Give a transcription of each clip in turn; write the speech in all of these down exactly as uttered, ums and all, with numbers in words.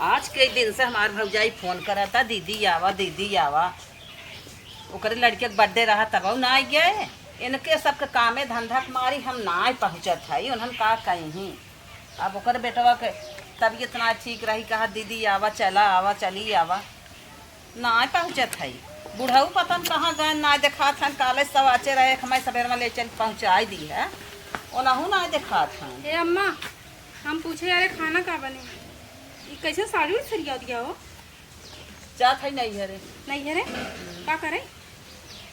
आज के दिन से हमार भौजाई फोन करता, "दीदी आवा, दीदी आवा।" ओकरे लड़के के बर्थडे रहा, तब ना आ गए। इनके सबके कामे धंधा के मारी हम ना पहुँचत है, उन्हन का कहीं। अब ओकर बेटवा के तबीयत ना ठीक रही, कहा, "दीदी आवा, चला आवा, चली आवा।" ना पहुँचत है। बुढ़ऊ पता न कहाँ गए, ना देखात हन। काले सवाचे रहे, हमें सबेर में ले चल पहुँचाई दी है, ओनहू ना देखात हन। ए अम्मा, हम पूछे, अरे खाना का बने? ई कैसे साड़ी उड़ी सरिया दिया हो? जात है नैहरे। नैहरे? का करे?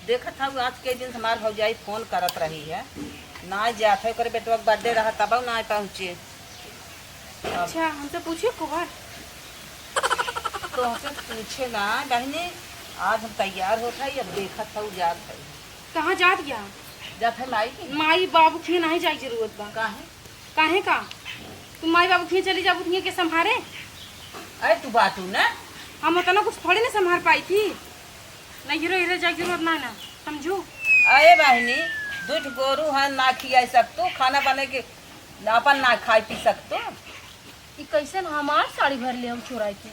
देखत हऊ, आज के दिन से हमार भौजाई फोन करत रही है, ना जात है। ओकरे बेटवा के बर्थडे रहा, तब ना पहुँचे। अच्छा, हमसे पूछिए खबर। तो हमसे पूछे ना बहनी, आज हम तैयार होत है, अब देखत हऊ जात है। कहाँ जात गया? जात है माई के। माई बाबू के नहीं जाए जरूरत बा। काहे? काहे का? तू माई बाबू के चली जाबू, तुहिए के संभारे? अरे तू बाटू ना। हम उतना कुछ थोड़ी ना संभार पाई थी। नैहरे, नैहरे जाए जरूरत ना, ना समझू। अरे बहनी, दू ठो गोरू है, ना खियाई सकतू, खाना बने के अपन ना खाई पी सकतू। ई कैसे ना हमार साड़ी भर ले हम चुराई के?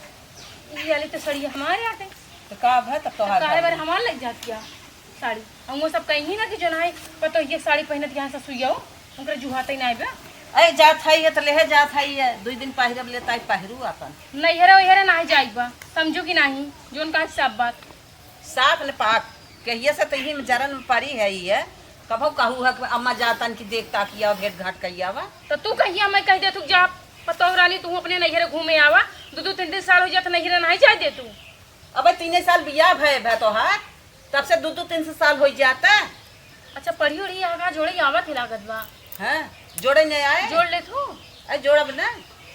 ई वाली तो सड़िया हमारे आटे। तो का भा तब तोहार काहे बार हमार लग जात क्या साड़ी? हम वो सब कहीं ना कि जो ना है, पतो ये साड़ी पहनत यहाँ से सुइया हो, उनकर जुहाते ही ना आइबे। अरे जात है ये तो लेहे जात है ये, दू दिन पहिरब ले ताई पहिरू अपन। नैहरे वैहरे ना जाइबा, समझू कि नहीं, जोन का सब बात। साफ ने पाक, कहिए से तो यही में जरन में पड़ी है ये। कभो कहू है कि अम्मा जातन की देख ताकि आओ, भेंट घाट कही आवा। तो तू कहिया मैं कह दे तू जा, पतोह रानी, तू अपने नैहरे घूमे आवा। दो दो तीन तीन साल हो जात नैहरे नहीं जाए दे तू। अबे तीन साल बियाह भय भय तोहार, तब से दो दो तीन साल हो जाता। अच्छा, पढ़ी उढ़ी आगा जोड़े आवत ही लागत बा। हाँ, जोड़े नहीं आए। जोड़ ले तू। अरे जोड़ब ना।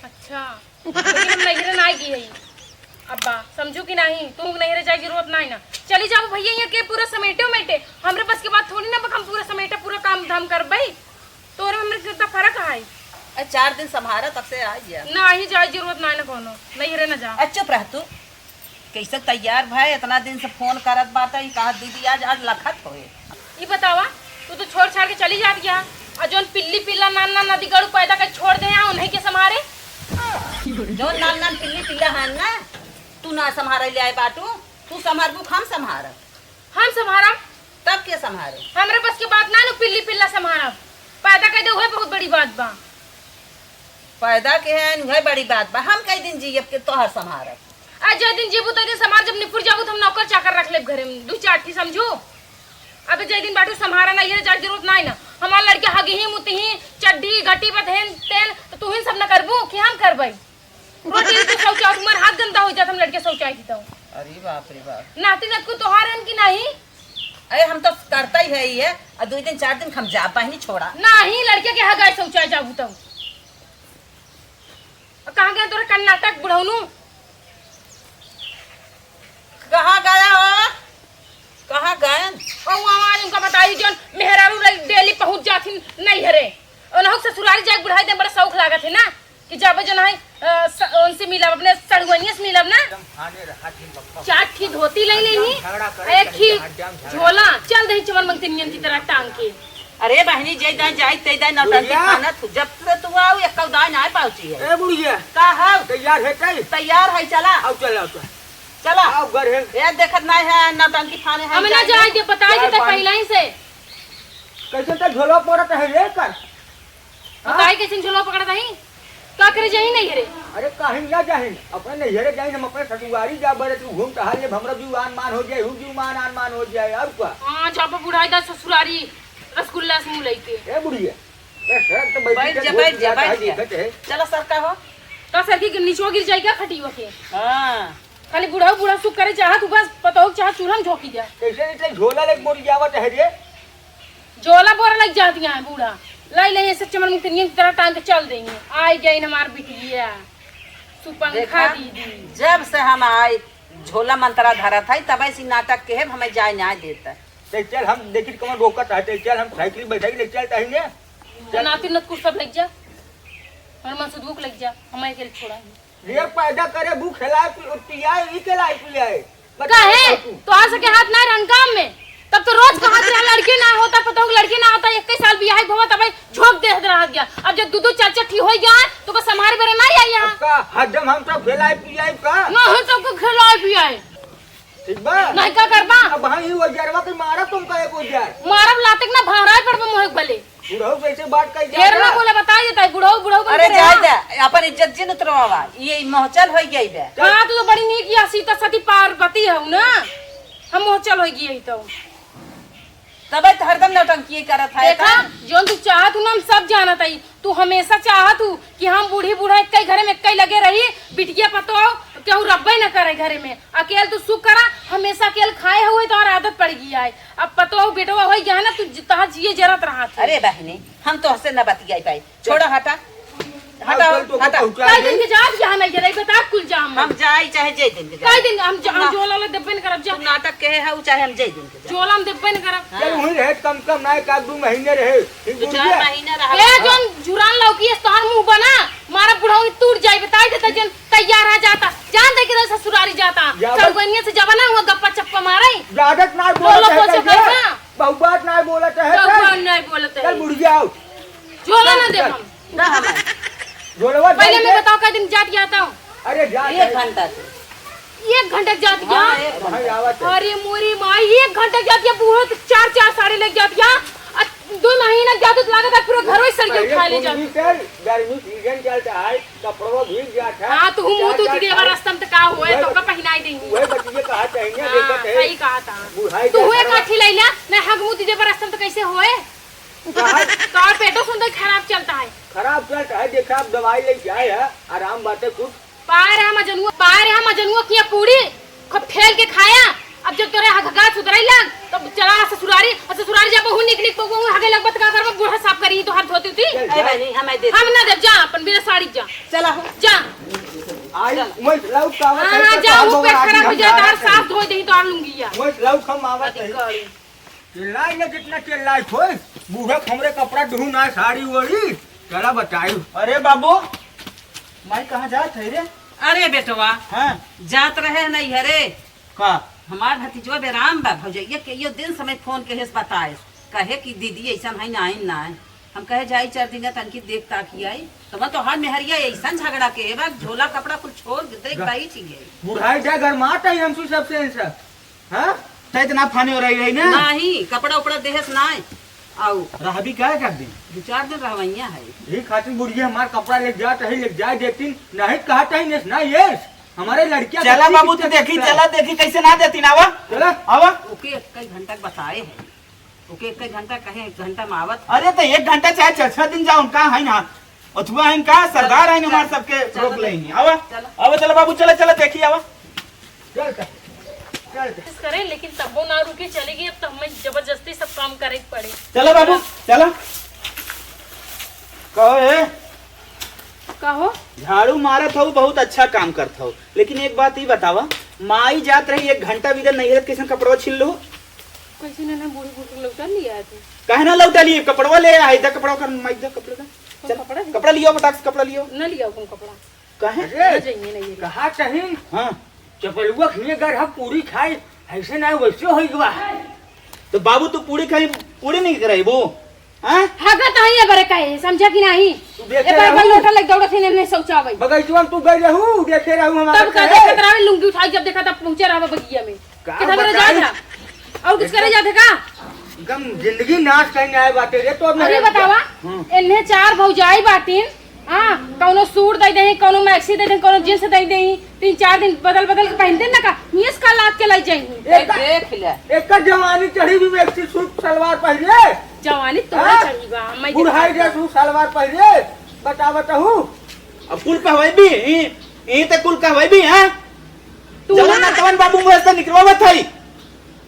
अच्छा, लेकिन हम नैहरे ना गई है। अब्बा, समझू कि नहीं, तू नैहरे जाए जरूरत नहीं ना। चली जाओ भैया, यहाँ के पूरा समेटे उमेटे। हमरे बस के बात थोड़ी ना बा, हम पूरा समेटे, पूरा काम धाम करबई। तोरे में हमरे कितना फर्क है। अरे चार दिन संभारा, तब से आ गया। नहीं जाए जरूरत नहीं ना कोनो, नैहरे ना जा। अरे चुप रह तू, कैसे तैयार भय, इतना दिन से फोन करत बाटा, ई कहा दीदी आज, आज लखत होए। ई बतावा, तू तो छोड़ छाड़ के चली जात गया, और जोन पिल्ली पिल्ला नान नान नदी गड़ू पैदा कर छोड़ दे हैं, उन्हीं के संभारे। जोन नान नान पिल्ली पिल्ला है ना, तू ना संभारे ले आए बाटू, तू संभारबू, हम संभारब। हम संभारब? तब के संभारे? हमरे बस के बात ना नु पिल्ली पिल्ला संभारब, पैदा कर दे, वह बहुत बड़ी बात बा। पैदा के है, वह बड़ी बात बा, हम कई दिन जियब के तोहर संभारब। आ जे दिन जीबू, ते दिन संभार, जब निपुर जाबू, तो हम नौकर चाकर रख लेब घरे में, दू चार ठी, समझू? अबे जे दिन बाटू संभारा ना, ये जाए जरूरत नहीं ना। हमार लड़के हगही, मुतही, चड्डी, घटी, बत हेन, तेन, तो तू ही सब न करबू कि हम करबई? रोटी तू शौचालय, तुम्हार हाथ गंदा हो जात, हम लड़के शौचालय की तो। अरे बाप रे बाप। नाती नतकू तोहार हन कि नहीं? अरे हम तो करता ही है ये, और दो दिन चार दिन हम जा पाए नहीं छोड़ा। नहीं, लड़के के हगाए शौचालय जाबू तो। कहाँ गए तोरे कर्नाटक बुढ़ौनू? कहाँ गया हो? कहाँ गए? और वो हमारे उनका बताई जो मेहरारू रही, डेली पहुँच जाथिन नैहरे। उन्हों ससुरारी जाए बुढ़ाई दे बड़ा शौक लागत है ना कि जाबे जो नहीं, अ, स-, उनसे मिलब, अपने सड़ुआनिया से मिलब ना। चार ठी धोती ले लेनी, एक ही झोला, चल दही चमन मंगतनियन की तरह टांग के। अरे बहनी, जे दाई जाई, ते दाई नौटंकी बुढ़िया। खाना तू, जब से तू आओ, एक दाई ना पाउची है। ए बुढ़िया। का हव? तैयार है कई? तैयार है, चला। आओ, चला, आओ, चला। चला। आओ, घर है। ए, देखत नहीं है, नौटंकी खाने है, हम ना जाए जाए दे। दे, बताए चाय देते पानी। पहले ही से। कैसे तो झोला पड़त है रे कर? हाँ? बताई कैसे झोला पकड़त हई? का करे जाई नैहरे? अरे काहे ना जाई? अपने नैहरे जाई, हम अपने ससुरारी जा बरे, तू घूम टहल ले, हमरा जीव आन मान हो जाए, हूँ जीव मान आन मान हो जाए, और का? हाँ, जब बुढ़ाई दा ससुरारी रसगुल्ला से मुँह लइके। ए बुढ़िया, ए सड़क तो बैठ बैठ के जा, गोल बैठ जा, गुलाट बैठ है, जा। देखत है। चला सरका हो। का सरकी के निचवा गिर जाई का खटिया के? हाँ। खाली बुढ़ऊ बुढ़ऊ सुख करे चाहत, उ बस पतोह के चाहत चूल्हा में झोंकी द्या। कैसे इतने झोला लेके बोरी जावत है रे? झोला बोरा लग जात यहाँ बूढ़ा। लाई ले ऐसे चमन मुतनियन की तरह टांग के चल देंगे। आई गई हमार बिटिया सुपंखा देखा, दीदी। जब से हम आई झोला मंतरा धरत है, तब ऐसी नाटक के है, हमें जाए ना देता। ते चल, हम देखी कौन रोकत है, ते चल, हम साइकिल बैठा के ले चलता ही ने। तो नाती नतकुर सब लग जा, और मनसुदबू के लग जा, हमें अकेले छोड़ा है। ये पैदा करे भूख खिलाए, पि-, पियाए, ई के लाए पियाए। बता काहे? दे तू। तोहार सके हाथ ना रहन काम में। तब तो रोज कहत रहा, "लड़की ना होता, पतोह के लड़की ना होता, इक्कीस साल बियाह भवा, तब झोंक देत रहा गया।" अब जब दू दू चार चार ठी होइ गया, तो का संभारे बरे ना आई यहाँ। अब का हरदम हम सब खिलाई पिलाई का? ना, हम सबको खिलाई पिलाई। ठीक बा? नहीं का करबा? अब हम ही वजरवा के मारब तुमका एक वजर। मारब लाते के ना भाड़ा पड़बा मोहे भले। बुढ़ऊ कैसे बात कर ढेर ना बोला, बता देता है, बुढ़ऊ, बुढ़ऊ बन अरे के जाए रहा। दे, अपन इज्जत जिन उतरवावा। ये मोहचल होइ गई बे। हाँ, तू तो बड़ी नीक या सीता सती पार्वती हऊ ना। हम मोहचल होइ गई है तो। तबे तो हरदम नौटंकी करत है देखा, तो। जोन तू चाहत हूँ ना, हम सब जानत हई। तू हमेशा चाहत हूँ कि हम बूढ़ी बूढ़ा एक ही घरे में एक ही लगे रही, बिटिया पतोह केहू रब्बे न करे घरे में। अकेल तू सुख करा, हमेशा अकेल खाए हुए तो और आदत पड़ गई है। अब पतोह बेटवा होई गया है ना, तू जि-, तहार जिए जरत रहा था। अरे बहिनी, हम तोहसे न बतियाई पाई। छोड़ा, हटा। हटा, चल, तो हटा। पहुँचा कई दे। दिन के जाब यहाँ नहीं जरा, बता कुल जाम में। हम जाई चाहे जे दिन के जाई। कई दिन हम जा-, हम ना। झोला ले देबे न करब जा। तू नाटक के है, चाहे हम जे दिन के जाई। झोला हम देबे न करब। हाँ। चल, वहीं रहे, कम कम ना एक आध दो महीने रहे। ठीक दो बुढ़िया। चार महीना रहा। ए, जोन झुरान लौकी है, तोहर मुंह बना, मारा बुढ़ऊ टूट जाई, बताई देता, जोन तैयार रह जाता। जान दे के ससुरारी जाता। या बस। चौगनिया से जबना हुआ गप्पा चप्पा मारे। ज्यादा ना बोलत है, लोग से कैसे? कहता। बहु बात ना बोलत है, तो चल। कौन नहीं बोलत है? चल बुढ़िया आओ। झोला ना दे हम। ना हमारे। झोलवा पहले दे मैं दे। बताओ, कै दिन जात गया था? अरे, जात एक है। घंटा से। एक घंटा जात गया? हाँ, एक घंटा। भाई, आवत है। अरे मोरी माई, एक घंटा जात गया, बूढ़ो तो चार, चार साड़ी लेके जात गया। आ, दो महीना जात तो लागत है, पूरा घर ही सड़ गया, पहले खा ले कुल जात। भी चल, गर्मी सीजन चलता है, कपड़वा भीग जात है। हाँ, तो हूँ मुँह तो चार, चार देवर साड़ी। रास्ता में तो का हुआ है, वही तो का बत-, पहिनाई देंगी। वही बतिये कहा चाहिए, हाँ, देखत है। सही कहा था। बुढ़ाई तू का हुए घरवा। काठी लैला, ना हग मुँह देवर रास्ता में तो कैसे होए? कहा? तोर पेटो सुंदर खराब चलता है। खराब चलता है, देखा, अब दवाई लेके आए हैं, आराम बाटे कुछ। पाए रहा मजनुआ, पाए रहा मजनुआ किया पूरी, खूब ठेल के खाया। अब जब तोरे हगगा सुधराई लग, तब चला ससुरारी, और ससुरारी जब बहू निकली, तो वो हगे लगबत का करबा, बूढ़ा साफ करी, तो हाथ धोती थी। चल, ए जा। बहनी, हमें दे हम दे। ना देब, जा, अपन बिना साड़ी जा। चला हो। जा। आई, चल। मैं लौट का आवत हाँ, है, हाँ, तो जा, हम वो लोग पेट आगे खराब हो हम जाए, जा तार रहे हैं। साफ धोई दही, तो आर लुंगिया। मैं लौट हम आवत है। अधिकारी। चिल्लाई ना जितना चिल्लाई खोई, बूढ़ा हमरे कपड़ा ढूंढा, साड़ी ओढ़ी, चला बताई। अरे बाबू, माई कहाँ जात है रे? अरे बेटवा, हाँ। जात रहे नहीं हरे। का? हमार भतीजवा बेराम बा, भौजैया कइयो दिन समय फोन के हेस बताएस, कहे कि दीदी ऐसन है ना, आइन ना है। हम कहे जाई चार दिन तनकी देख ताकि आई, तो मैं तोहार मेहरिया ऐसन झगड़ा के बा, झोला कपड़ा कुल छोड़ के देख जा। बाई चीज है। बुढ़ाई जा घर मात है हमसे सबसे इनसे। हाँ? तै इतना फाने हो रही रही ना? नाही, कपड़ा उपड़ा देहस नाय। आउ। रहबी का एक आध दिन? दो चार दिन रहवैया है। यही खातिर बुढ़िया हमार कपड़ा ले जात है, ले जाए देतीन, नहीं कहत है नेस ना येस। हमारे लड़किया चला बच्ची बाबू, की तू देखी, तरह। चला देखी कैसे ना देतीन, आवा। चला। आवा। ओके, एक घंटा के बताए है। ओके, एक घंटा कहे, एक घंटा में आवत। अरे तो एक घंटा चाहे छह, छह दिन जाओ, उनका है ना। अथुआ है इनका, सरदार है चला, हमार सबके चला, रोक चला। लेंगे। आवा। चला। आवा, चला बाबू, चला, चला, देखी, आवा। चल, चल, चल, चल। कोशिश करे, लेकिन तब्बो ना रुकी, चली गई। अब तो हमें जबरदस्ती सब काम करे के पड़े। चला बाबू, चला। कहो ए, कहो। झाड़ू मारत हऊ, बहुत अच्छा काम करत हऊ, लेकिन एक बात ई बतावा, माई जात रही एक घंटा बिना नैहर, कैसन कपड़वा छील लो? कैसे ना, ना, बूढ़ी बूढ़ी लौटा लिया है तू। काहे ना लौटा लिए? कपड़वा ले आई, दा कपड़वा कर, माई दा कपड़ा दा। कौन चल, कपड़ा है? कपड़ा लियो, फटाक से कपड़ा लियो। ना लिया कौन कपड़ा? काहे? अरे, ना चाहिए, नहीं है। कहा कहीं? हाँ। चपलुआ खिए गर हम पूरी खाए, ऐसे ना वैसे होई गवा। तो बाबू तू पूरी खाई, पूरी नहीं कराई वो? हाँ? हगत है ये बरे कहे, समझा कि नहीं? तू देखे ये बार रहू? लोटा लग दौड़त है, नहीं शौचावे। बगैचवा में तू गई रहू, देखे रहू हमारे तब का कहे? देखत रहे, लुंगी उठाई, जब देखा तब पहुंचे रहा बगिया में। का कितना बड़े बताई? जात है? और कुछ करे एकदम, जात है का? एकदम जिंदगी नाश करने आए बाटे रे, तो अब अरे ना बतावा, हम्म। इन्हें चार भौजाई बाटिन, हाँ, कौनो सूट दे देही, कौनो मैक्सी दे देही, कौनो जींस दे देही, तीन चार दिन बदल बदल के पहनते ना का, मिस का लाद के ले जाही। ए, देख ले। एक जवानी चढ़ी भी मैक्सी सूट सलवार पहने। जवानी तोरा हाँ? चढ़ी बा, मैं बुढ़ाई देखा के सूट सलवार पहने, बता बताहू। अब कुल कहवाई भी, ई, ई ते कुल कहवाई भी, हाँ? तू जवन ना ना तवन बाबू मुँह से निकलवावत है।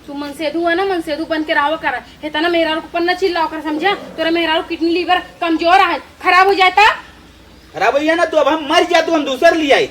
तू मनसेधु है ना, मनसेधु बन के रहो कर। इतना मेहरारू के ऊपर न चिल्लाओ कर, समझा? तोरा मेहरारू किडनी लीवर कमजोर है, खराब हो जाए ता? खराब हो जाए ना, तो अब हम मर जाए तो हम दूसर ले आई।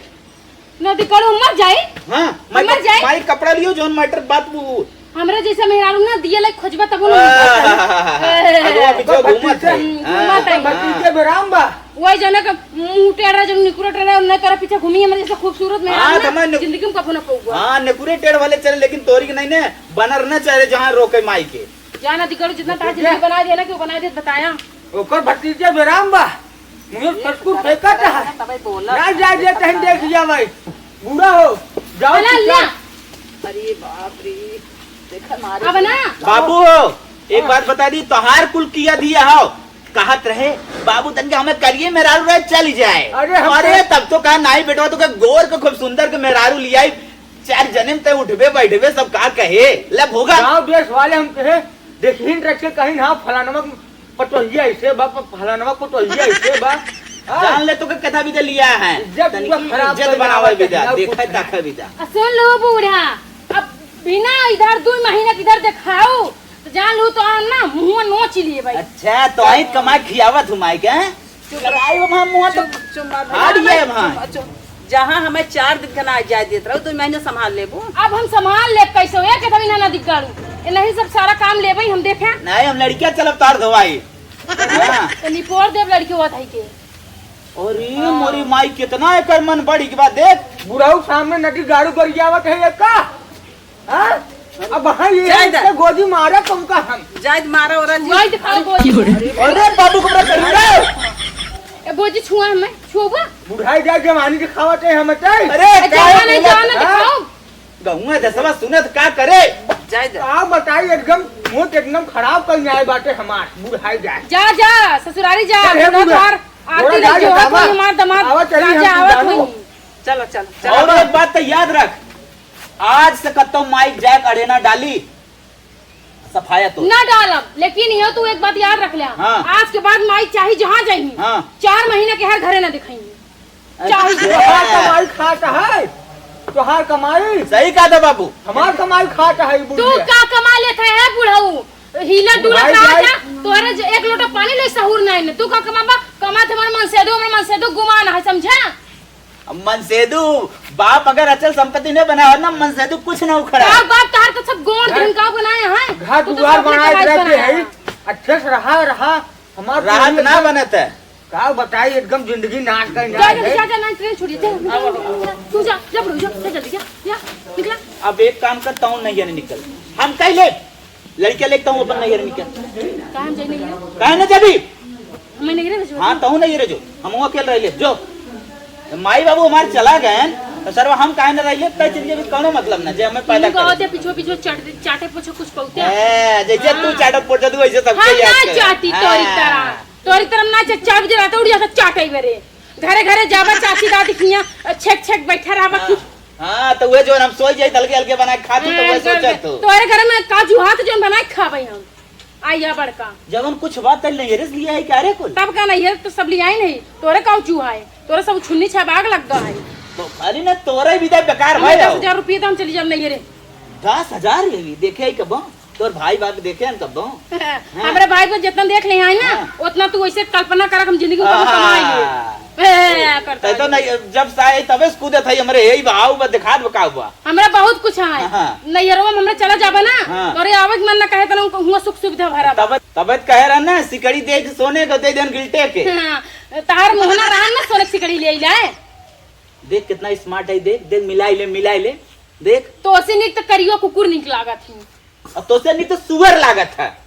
नदी करो हम मर जाए? हाँ, हम मैं मर जाए? माई कपड़ा लियो, जौन मैटर बात वो। हमरा जैसा मेहरारू ना दिए लायक खोजबा तब ना मिलता। अगवा पीछे घूमत है। हम्म, घूमत है। हाँ, भतीजे में राम बा। वही जना के मुंह टेढ़ रहे, जब निकुरा टेढ़ रहे, उन्हें तोरा पीछे घूमी, हमरे जैसे खूबसूरत में हाँ, ना, तो मैं निक- जिंदगी में कबो ना पउबा। हाँ, निकुरे टेढ़ वाले चले, लेकिन तोरी के नहीं ने, बनर न चले, जहाँ रोके माई के। जाना दिगड़ू, जितना तार जिंदगी बना दिया ना, क्यों बना दिया, बताया। ओकर भतीजे बेराम बा, मुझे ससुर फेंकत है। तबे बोला। ना जाए दे, कहीं देख लिया भाई, बूढ़ा हो, जाओ अरे चुपचाप। अल्लाह। अरे बाप रे, देखा मारे अब ना। बाबू हो, एक हाँ। बात बता दी, तोहार कुल किया दिया हो, कहत रहे, "बाबू तनके हमें करिए मेहरारू रहे, चल जाए।" अरे हम अरे तो तब तो कहा, "नाई बेटवा, तो का गोर के खूब सुंदर के मेहरारू लियाई, चार जने में ते उठबे बैठबे, सब का कहे, ले भोगा।" गाँव देश वाले हम कहे, देखिन रख के कहीं, "हाँ, फलानवा के पतोहिया ऐसे बा, प-, फलानवा पतोहिया ऐसे बा।" हाँ। जान ले तो के कथा भी दे लिया है, इज्जत तनी पूरा खराब इज्जत कर बनावे दिया, भी दा, कहीं ना देखा कुछ। ताका भी दा। आ सुन लो बूढ़ा, अब बिना इधर दो महीना के इधर दिखाओ, तो जान लू तो हम ना मुंह नोच लिए भाई। अच्छा, तो आई कमाई खियावत हूँ माई के, हैं? चुप। चुराई हम मुंह तो चुप, चुप, मार फाड़ दिया है भाई। चुप, चुप। जहाँ हमें चार दिन का ना जाए देत रहो, दो महीने संभाल लेबो। अब हम संभाल ले कैसे हो? एक कदम ना दिख गाड़ू। ए, नहीं सब सारा काम लेबे हम देखे। नहीं, हम लड़कियां चलब तार धोवाई। हाँ। तो निपोर देव लड़की हुआ था के। अरे मोरी माई, कितना एकर मन बढ़ी के बाद देख। बुढ़ऊ सामने नदी गाड़ू गरियावत है ये का? हाँ? अब हाँ ये जाए दे। इससे गोजी मारे तुमका हम। जाए दे, मारा ओरा जी। वही दिखाओ गोजी। अरे बाबू को बड़ा करूँगा। ए गोजी छुआ हमें, छुआ। बुढ़ाई जाए जवानी के खावत है हम ते। अरे ए, जाना नहीं, जाना हाँ? दिखाओ। गहुआ दसवा सुनत का करे? जाए दे। का बताई एकदम मुंह एकदम खराब कर न्याय बाटे हमार। बुढ़ाई जाए। जा, जा, ससुरारी जा, चल, हे बुढ़ा बुढ़ा। तोहार आरती थोड़ा ले जा जो, बतावा। हमार दमाद आवा चली हम राजा आवत दुकानों। होई। चलो, चलो, चलो। और एक बात तो याद रख, आज से कत्तो माइक जैक अड़े ना डाली, सफाया तो। ना डालब, लेकिन यो तू एक बात याद रख ले। हाँ। आज के बाद माइक चाही जहाँ जाही। हाँ। चार महीना के हर घरे ना दिखाई। अच्छा। चाही। तोहार कमाई खात है, तोहार कमाई। सही कहा था बाबू। हमार कमाई खात है, तू बुढ़िया। का कमा लेत है, है बुढ़ऊ? हिला डुला भाई, कहा भाई। था, तोहरे जे एक लोटा पानी ले सहूर नहीं ने। तू का कमाबा? कमात हमार मनसेदू, हमार मनसेदू गुमान है, समझा? अब मनसेदू, बाप अगर अचल संपत्ति नहीं बनावा ना, मनसेदू कुछ ना उखड़ा। का बाप तहार तो सब गोड़ घर, धन का बनाए हैं? घर तू तो दुआर सब बनाए अपने रहते बनाए हैं। हैं। अच्छे से रहा, रहा। हमार राहत पूरी ना एकदम बनत है। का बताई, एकदम जिंदगी नाश का जा, नाश जा, है। जा, जा, ना, ट्रेन छूटी, जा, जा, जा, तू जा, जा, बड़ू, जा, जा, जल्दी, जा, जा, निकला। अब एक काम करता हूँ, नहीं, नहीं निकल। हम कह ले, लड़किया लेके तहूँ अपन नैहर में क्या? काहे हम जाई नैहर? काहे ना जाबी? मैं नैहर में जो हाँ, तहूँ नैहर जो। हम अकेले रह ले, जो। माई बाबू हमारे चला गए, तो सरवा हम काहे ना रह ले, तय चल जाबी, कौनो मतलब ना, जे हमें पैदा इनको करे। होते पीछे पीछे चढ़, चाटे पोछे कुछ पौते। ए, जैसे तू हाँ। चाटत पोछत, वैसे सबके हम याद ना करे। चाटी हाँ। तोरी तरह। तोरी तरह ना चे-, चार बजे रात उठ जाता चाटे बेरे। घरे घरे जाबा चाची दादी किया, छेक छेक बैठा रहबा हाँ। कि हाँ, तो उहे जो हम सोई जाई, हल्के हल्के बना के खाती, तो हाँ, उहे सोचत तो। तोरे घर में काजू हाथ जो बना के खाबे हम। आइया बड़का। जवन कुछ बात तैं नैहरे से लिया है क्या रे कुल? तब का नैहरे तो सब लिया ही नहीं। तोरे काउ चूहा है, तोरे सब छुन्नी छाप आग लग गया है। तो अरे ना, तोरे भी तो बेकार हमें भाई दस हो। हजार रुपये तो हम चली जाब नैहरे। दस हजार ये भी देखे ही कब? तोर भाई बाप देखे हैं कब? हाँ। हमरे भाई को जितना देख ले आई ना, हाँ। उतना तू वैसे कल्पना कर, हम जिंदगी में कभी कमाई ले। हाँ। ए, करता तै तो है। नहीं, जब से आई तबे से कूदत है हमरे, यही बा, आऊ बा, दिखात बा का हुआ। हमरा बहुत कुछ है। हाँ। नैहरवा में हमरा चला जाबा ना, हाँ। तोरे आवे के मन ना कहे, तना हुआ सुख सुविधा भरा बा। तब, तब कहे रहा ना, सिकड़ी दे के सोने को दे देन गिल्टे के। हाँ, तहार मुहना रहन ना सोने के सिकड़ी ले आइला है। देख कितना smart है, देख, देख, मिलाई ले, मिलाई ले, देख। तो ऐसे निक तो करियो कुकुर निक लागत ही। अब तोसे नहीं तो सुअर लागत है।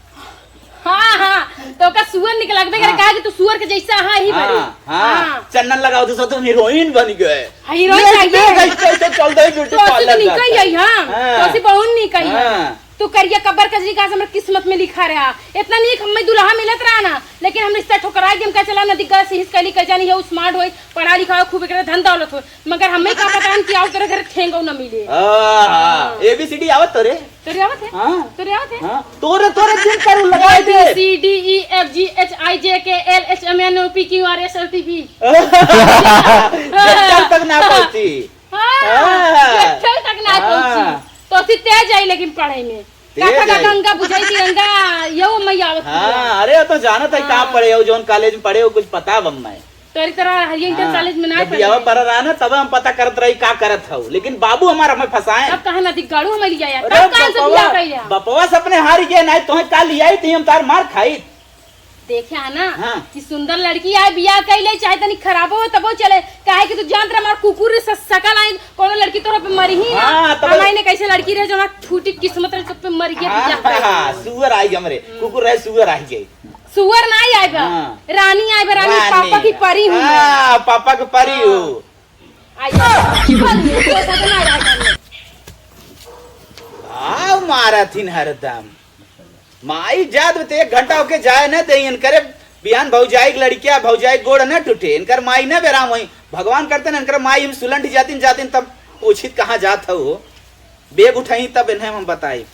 हाँ, हाँ, तो का सुअर निक लागबे करे, हाँ। कहा कि तू सुअर के जैसा है ही हाँ, बने। हाँ। हाँ। चंदन लगाओ तो सब तुम हीरोइन बन गए। हाँ, हीरोइन देख, चाहिए। देख, ऐसे, ऐसे चल रही ब्यूटी तो ऐसे पार्लर तो नहीं जाता कही है। है, हाँ। हाँ। तो ऐसे बहुत नहीं कही है। हाँ। तू करिया कब्बर कजरी का हमरे किस्मत में लिखा रहा। इतना नीक हमें दुल्हा मिलत रहा ना, लेकिन हम रिश्ता ठुकरा के हम कह चला नदी का से हिस कैली कह जानी है, उ smart होई, पढ़ा लिखा हो, खूब एकरे धन दौलत हो, मगर हमें का पता हम कि आओ तेरे घर ठेंगो न मिले। हाँ, हाँ। हाँ। A B C D आवत तोरे? तोरे आवत है? हाँ। तोरे आवत है? हाँ। तोरे, तोरे दिन करू लगाए दे। B C D E F G H I J K L H M N O P Q R S L T P। जट्टल तक ना पहुंची। हाँ, हाँ। जट्टल तक ना हाँ। पहुंची। तो सी तेज आई लेकिन पढ़ाई में। तेज का था आई। गंगा बुझाई थी, गंगा, यो मैं आवत हाँ, थी। अरे, तो जानत है हाँ। कहाँ पढ़े हो, जौन college में पढ़े हो, कुछ पता बा मैं। तोरी तरह हरिया इंटर हाँ, कॉलेज में ना जब पढ़े बियाह रहे। पर रहा ना, तब हम पता करत रही का करत हऊ, लेकिन बाबू हमार हमें फंसाए। अब कहा ना दिगाड़ू हमें लिया यार, अरे तब कहाँ से बपवा, बियाह कइले? बपवा से अपने हार गए, नहीं तो का लिया ही थी, हम तार मार खाई। देखे है ना हाँ। कि सुंदर लड़की आए, बियाह कइले, चाहे तनी खराबो हो तबो चले, काहे कि तू जानत रहे हमार कुकुर रे स-, सकल आई, कोनो लड़की तोरा पे मरी ही ना। हाँ, तब हमारे ने कैसे लड़की रहे जो ना फूटी किस्मत रहे, सब पे मर गया, हाँ, बियाह कइले। हाँ, सुअर आई हमरे, कुकुर रहे, सुअर आई गई। सुअर ना आई बा, हाँ। रानी आई बा, रानी, रानी। पापा की परी हूँ मैं। हाँ, पापा की परी हूँ। आई बा। भाव मारा थिन हरदम। माई जात बा त एक घंटा होके जाए न दे, इनकरे बिहान भौजाई के लड़किया, भौजाई के गोड़ न टूटे, इनकर माई न बेराम होई। भगवान करते न इनकर माई हम सुलंठ जातिन, जातिन तब पूछित कहाँ जात हो, बेग उठाई तब इन्हें हम बताई।